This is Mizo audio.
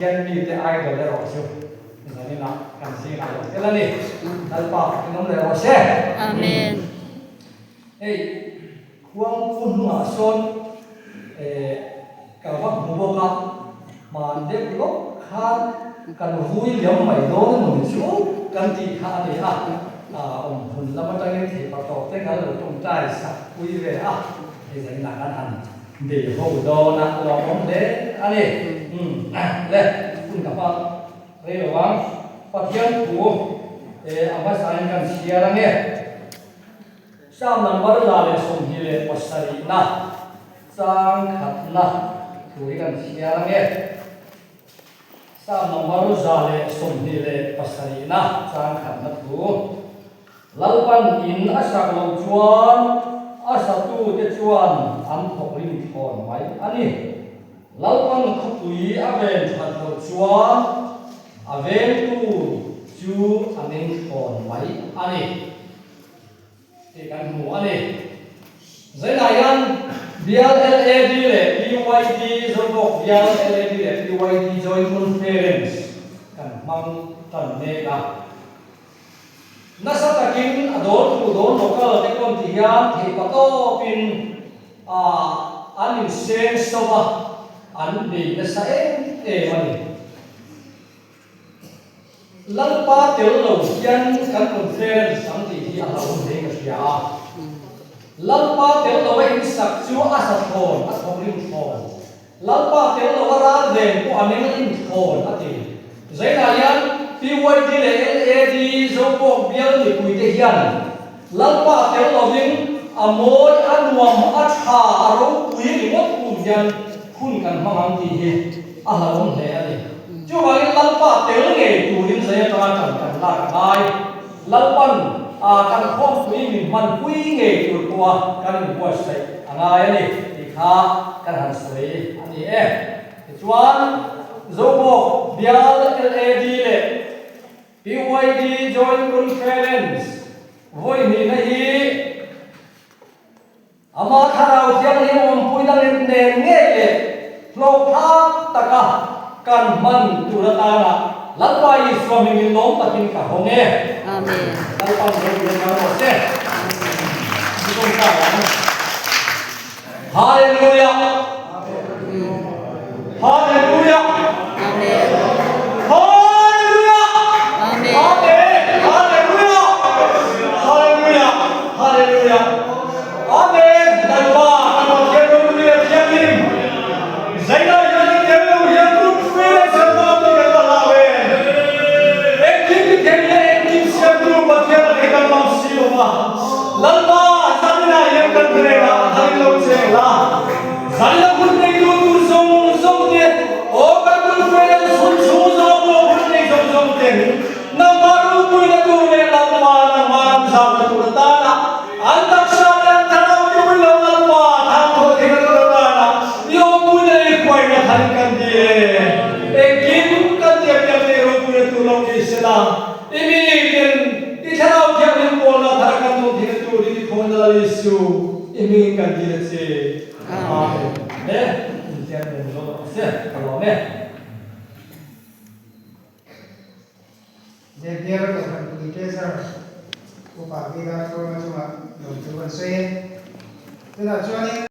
Pathian mite idol erawh chu zaninah kan zingah lo tel a ni. Lalpa fakin awm leh rawh se. Amen. Hei khuangpu hnungah sawn ka va hmu bawk a, hman deuh lawk khan kan vui liam mai dawn emaw ni chu kan tih kha a ni a, awm hmun lam atangin theihpa tawp te kan lo tawngtai sak pui ve a, hei zaninah kan han Bei ho dawn a lawmawm hle a ni. Umm le, hun ka hmang rei lo ang. Pathian thu a hmasain kan chhiar ange. Psalm number 127 na chang khatna thu hi kan chhiar ange. Psalm number 127 na chang khatna thu. Lalpan in a sak loh chuan a satute chuan an thawk rim thlawn mai a ni. Lalpan khawpui a ven that loh chuan a vengtu chu a meng thlawn mai a ni tih kan hmu a ni. Zainah hian Bial LAD leh PYD Zobawk Bial LAD leh PYD Joint Conference kan hmang tan mek a. Nasa takin a dawl thu dawn local te pawn ti hian theihpa tawpin an inseng so a, an bei nasa em em a ni. Lalpa tel lo hian kan conference ang tih hi a hlauhawm hle ka hria a. Lalpa tel lo a insak chu a sa thlawn, a thawk rim thlawn. Lalpa tel lo a ral ven pawh a meng rim thlawn a ti. Zainah hian PYD leh LAD Zopawk bial mipuite hian Lalpa tel lovin a mawi, a nuam, a tha, a ropui ringawt kum hian hun kan hmang ang tih hi a hlauhawm hle a ni. Chuvangin Lalpa tel ngei turin zai atanga ṭan kan lak a ngai. Lalpan a kan khawmpui min hmanpui ngei tur pawha kan inbuatsaih a ngai a ni tih kha kan han sawi a ni e. Tichuan, Zobawk Bial LAD leh PYD Joint Conference vawi hnihna hi Ama Thlarau Thianghlim awmpuina lem nen ngei leh hlawhthlak taka kan hman tur atana Lalpa Isua hmingin lawm takin ka hawng e. Amen. Lalpan ropui a rawh se. Amen. Hallelujah. Hallelujah. Amen. Hallelujah. Amen. Amen. Hallelujah. Hallelujah. Hallelujah. Amen. Lalpa kan Pathian ropui leh thianghlim. Zaina hian i tel lo hian conference an dawn tih kan va hlau em. Engkim ti thei leh engkim siamtu Pathian a kan mam si lo va. Lalpa zaninah hian kan hnenah thar in lo cheng la. Zan la hun nei tu tur zawng zawng te, aw kan conference hun chhung zawng pawh hun nei zawng zawng ten nangmah ropui na tur leh Lalpa nangmah ram zau na tur atana an taksa leh an thlarau te pui lo Lalpa thang thawh theihna tur atana i awmpui na leh i hruaina than kan ti e. Engkim kan tiam tiam nei ropui na tur lo ni sela i mi ten i thlarau thianghlim pawlna thar kan dawn theihna turin i thawn Lal Isu i hmingin kan dil a che. Amen. Le, infiam nen zawh rawh se, ka lawm e. Zirtir Kohhran Pui Treasurer Upa Vida Tluanga chungah lawmthu kan sawi e. Chutah chuanin.